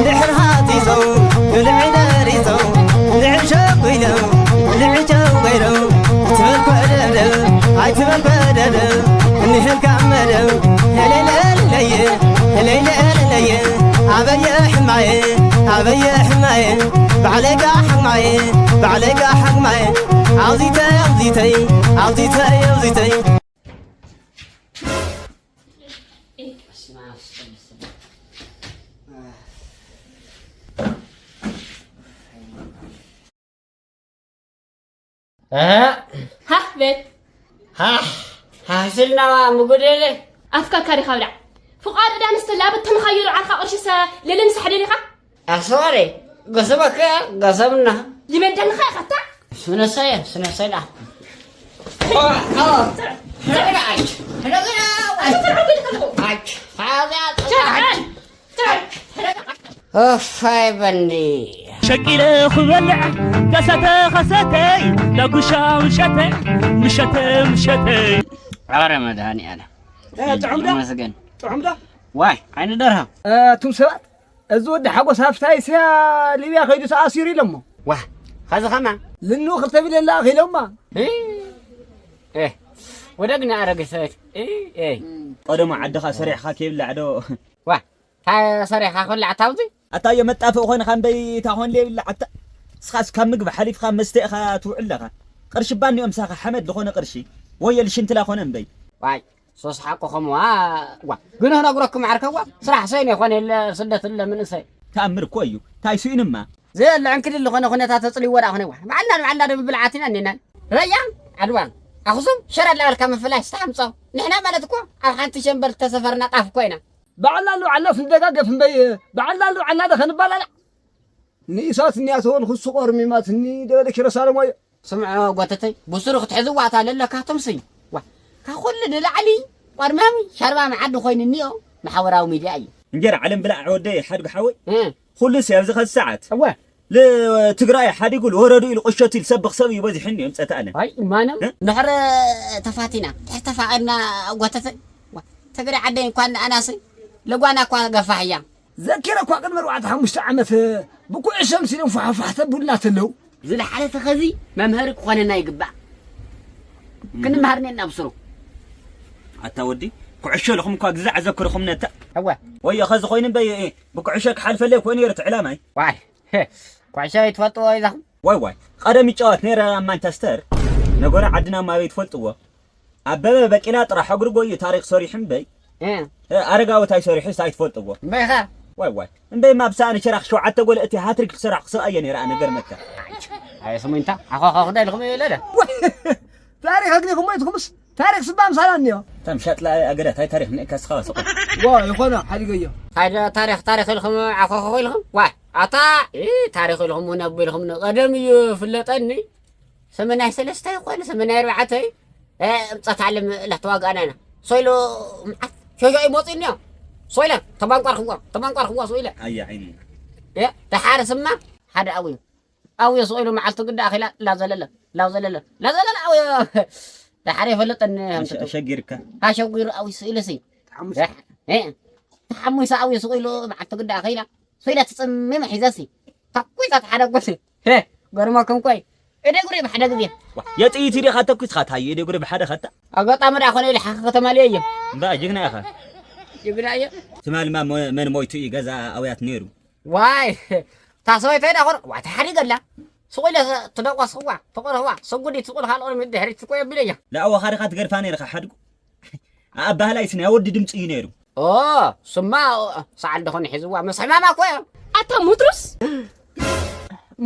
ድሕር ሃቲሶም፣ ብልዒ ደሪሶም፣ ልዕል ሸጒሎም፣ ልዕል ሸጒሎም፣ ትበል ኮደደ፣ ኣይትበል ኮደደ፣ እንሄልካ መደብ፣ ለለለለየ፣ ለለለለየ፣ ኣበየ ሕማየ፣ ኣበየ ሕማየ፣ ባዕለይካ ሕማየ፣ ባዕለይካ ሕማየ፣ ኣውዚተይ፣ ኣውዚተይ፣ ኣውዚተይ፣ ኣውዚተይ። እህ፣ ሃህ በል። ሃህ፣ ሃህ ስልና ምጉደለ። ኣፍካ ካሪኻ ብላዕ። ፍቓድ ዕዳ ንስተላ በተንኻዮ ዶ ዓርካ ቅርሺ ሰ ለለ ምሳሕ ደሊኻ? ኣሰዋሪ፣ ገሰበከ፣ ገሰብና። ይመደልኻ ኢኻ እታ? ስነሰየ፣ ስነሰላ። ኦፋይ በኒ። ሸቂለ ክበልዕ ከሰተ ከሰተይ ዳጉሻ ምሸተ ምሸተ ምሸተ። ኣረ መድሃኒኣለ። እ፣ ጥዑም ዶ? ይመስገን። ጥዑም ዶ? ዋይ፣ ዓይኒ ደርሃ። እ፣ እቱም ሰባት፣ እዚ ወዲ ሓጎስ ሃፍታይ ስያ ሊብያ ከይዱ ተኣሲሩ ኢሎሞ። ዋ፣ ኸዚ ኸማ? ልኑ ክልተ ሚልዮን ለኣኽ ኢሎማ። እ፣ እ፣ ወደግና ኣረገ ሰበት። እ፣ እ። ቀደሞ ዓድኻ ሰሪሕኻ ከይብላዕ ዶ? ዋ፣ ታይ ሰሪሕኻ ክብላዕ ታውዚ? ኣታ እዮ መጣፍእ ኾንኻ እምበይ፣ እታ ኾን ለይብላዕ ኣታ። እስኻስ ካብ ምግቢ ሓሊፍኻ መስተ ኢኻ ትውዕል ኣለኻ። ቅርሺ ባኒ እዮም ሳኻ ሓመድ ዝኾነ ቅርሺ። ወየል ሽንትላ ኾነ እምበይ። ዋይ፣ ሶስ ሓቁኹም ዋ። ዋ፣ ግን ክነግረኩም ዓርከዋ፣ ስራሕ ሰይን ይኾነ የለ፣ ስደት እለ መንእሰይ። ተኣምር እኮ እዩ። ታይ ስኢንማ? ዘየለ ዕንክሊል ዝኾነ ኩነታት ተጽልይዎ ደኣ ኾነ ዋ። ባዕልና ንባዕልና ዶ ብብልዓት ኢና እኒና? ረያ፣ ዓድዋ፣ ኣኽሱም፣ ሽረ ላበልካ ምፍላይ ስታምጾ። ንሕና ማለት እኮ ኣብ ሓንቲ ሸምበል ተሰፈርና ጣፍ እኮ ኢና። ባዕልና ንባዕልና ስንደጋገፍ እምበይ፣ ባዕልና ንባዕልና ዶ ከንባላላዕ? ንኢሳት እኒኣተወን ክሱ ቆርሚማትኒ ደበለ ኪሮስ ኣለማዮ። ስምዖ ጓተተይ፣ ብሱሩ ክትሕዝዋ እታ ለለካ ትምስይ። ዋ፣ ካብ ኩሉ ንላዕሊ ቆርማሚ ሻርባ መዓዲ ኮይኑ እኒኦ ማሕበራዊ ሚድያ እዩ። እንጀራ ዓለም ብላዕ ወደይ ሓድጉ ሓወይ። እ። ኩሉ ሰብ ኣብዚ ኸዚ ሰዓት እወ። ልትግራይ ሓዲጉ ልወረዱ ኢሉ ቁሸቱ ኢሉ ሰብኽ ሰብ እዩ በዚሑ እኒኦ ምጸተ ኣለ። ኣይ፣ ማንም እ? ድሕሪ ተፋቲና፣ ድሕሪ ተፋቐርና ጓተተይ። ዋ፣ ትግራይ ዓደይ እንኳን ኣናሰይ፣ ለጓና እኳ ገፋሕ እያ። ዘኪረ እኳ ቅድሚ ኣርባዕተ ሓሙሽተ ዓመት ብኩዕሾ መሲሎም ፋሕፋሕ ተብሉና ተለው። ዝለሓለ ተኸዚ መምሃሪ ክኾነና ይግባእ። ክንመሃር ኔና ብስሩ። ኣታ ወዲ፣ ኩዕሾ ኢልኹም እኳ ግዛዕ ዘክርኹም ነታ። እወ። ወዮ ኸዚ ኮይኑ እምበይ፣ እ፣ ብኩዕሾ ክሓልፈለይ እኮ ነይሩ እቲ ዕላማይ። ዋይ፣ ሄ፣ ኩዕሾ ይትፈልጥዎ ኢዛኹም? ዋይ ዋይ፣ ቀደም ይጫወት ነይረ ኣብ ማንቸስተር። ነገሩ ዓድና እማ ኣበይ ትፈልጥዎ? ኣበበ በቂላ ጥራሕ እግሪ ጎዩ ታሪኽ ሰሪሑ እምበይ። እ። እ፣ ኣረጋዊ ታይ ሰሪሑ ታይ ትፈልጥዎ? እምበይኻ? ዋይ ዋይ፣ እምበይማ ኣብ ሰኣን ሸራኽ ሸውዓተ ጎል እቲ ሃትሪክ ዝሰራሕኩ ሰብኣየ ነይረ ኣነ ገርመካ። ኣየ ስሙኝታ፣ ሓዃዃ ክዳ ኢልኹም እየ ለለ። ዋይ፣ ታሪኽ ኣግኒኹም ኣይትኹምስ፣ ታሪኽ ስባ ምሳና እኒኦ። ታም ሻጥላ ኣገዳ ታይ ታሪኽ ንእካ ስኻ ስቑ። ዋ፣ ይኾነ፣ ሓዲገዮ። ታሪኽ፣ ታሪኽ ኢልኹም ዓኾኾ ኢልኹም? ዋይ፣ ኣታ፣ እ፣ ታሪኽ ኢልኹም እውን ኣቦ ኢልኹም ንቐደም እዩ ፍለጠኒ። ሰመናይ ሰለስተ ይኾነ፣ ሰመናይ ኣርባዕተ፣ እ፣ እምጸት ዓለም እላ ተዋጋእና ኢና። ሶይሎ መዓት ሸሾ ይመጹ እኒኦ። ሶይለ፣ ተባንቋርክዋ፣ ተባንቋርክዋ ሶይለ። ኣያ ዓይኒ። እ፣ ደሓር ስማ፣ ሓደ ኣውዩ። ኣውዮ ሶይሎ መዓልቲ ግዳ ኣኺላ፣ ላዘለለ፣ ላዘለለ፣ ላዘለለ ኣውዮ። ደሓር የፈለጠኒ፣ ኣሸ-፣ ኣሸጊርካ። ኣሸጊሩ ኣውዩ ሶይለ ሲ። ተሓሙስ። እ፣ ተሓሙስ ኣውዮ ሶይሎ መዓልቲ ግዳ ኣኺላ። ሶይለ ትጽምም ሒዘሲ። ታኩይታ ተሓደጎሲ። ሄ፣ ገርመኩም ኮይ። እደ ጉሬ ብሓደ ግዜ። ዋ፣ የጥይት ዲኻ ተኩስካ ታዩ እደ ጉሬ ብሓደ ኸታ? ኣጋጣሚ ደኣ ኾነ ኢለ ሓኻ ከተማልዮ እየ። እምበኣ ጅግና ኢኻ። ጅግና እየ። ትማልማ መ-፣ መን ሞይቱ እዩ ገዛ ኣውያት ነይሩ? ዋይ፣ እታ ሰበይተይ ደኣ ኾነ፣ ዋ፣ ተሓዲገላ። ስቑ ኢለ ትደቆስኽዋ፣ ትቆርኽዋ፣ ሰጉዲ ትቑል ካልኦን ድሕሪት ትቆ የብለያ። ለኣወኻሪኻ ትገድፋ ነይርኻ ሓድጉ። ኣባህላይስ ናይ ወዲ ድምፂ እዩ ነይሩ። ኦ፣ ስማ ሰዓል ደኾነ ሒዝዋ፣ ምስ ሕማማ እኮ እያ። ኣታ ሙትሩስ።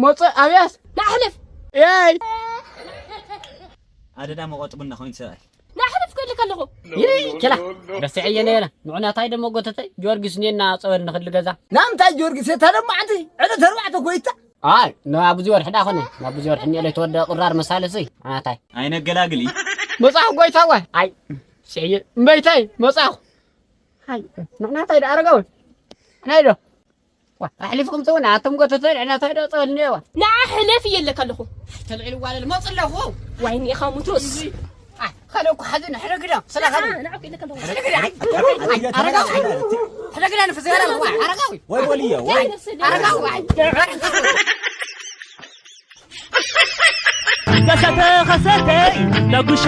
ሞፀ ኣብያስ። ንኣሕልፍ። ኤይ። ኣደዳ መቆጥ ቡና ኮይኑ ሰብኣይ። ንኣሕልፍ ክብል ከለኹ። ይይ፣ ችላ። ረስዐየ ነይረ። ንዑናታይ ደሞ ጎተተይ፣ ጊዮርጊስ ኔና ጸበል ንኽሊ ገዛ። ናምንታይ ጊዮርጊስ? እታ ደሞ ዓዲ ዕለት ኣርባዕተ ኮይታ። ኣይ፣ ናብዚ ወርሒ ዳ ኾነ፣ ናብዚ ወርሒ እኒኦ ለይተወደአ ቅራር መሳለሲ፣ ኣናታይ። ኣይነገላግል እዩ። መጽሓፍ ጎይታ ዋይ። ኣይ፣ ስዕየ፣ እምበይታይ፣ መጽሓፍ። ኣይ፣ ንሕናታይ ዳ ኣረጋዊ። ናይ ዶ? ዋ፣ ኣሕሊፍኩም ትውን፣ ኣቶም ጎተተ፣ ንሕናታይ ዶ ጸበል እኒኦ ዋ። ንዓ ሕለፍ እየ ኣለካ ኣለኹ። ተልዒሉ ዋለል፣ መጽእ ኣለኹ። ዋይ፣ እኒኻ ሙትሩስ። ኣይ፣ ካልእ እኮ ሓዘን ሕደግዳ፣ ስለ ካልእ። ንዓኩ ኢለ ከለኹ። ሕደግዳ፣ ኣይ፣ ኣይ፣ ኣረጋዊ፣ ኣይ፣ ሕደግዳ ንፍዘራ፣ ኣረጋዊ። ወይ ቦልየ፣ ወይ። ኣረጋዊ፣ ኣይ፣ ኣረጋዊ። ጋሻ ተኸሰተይ፣ ዳጉሻ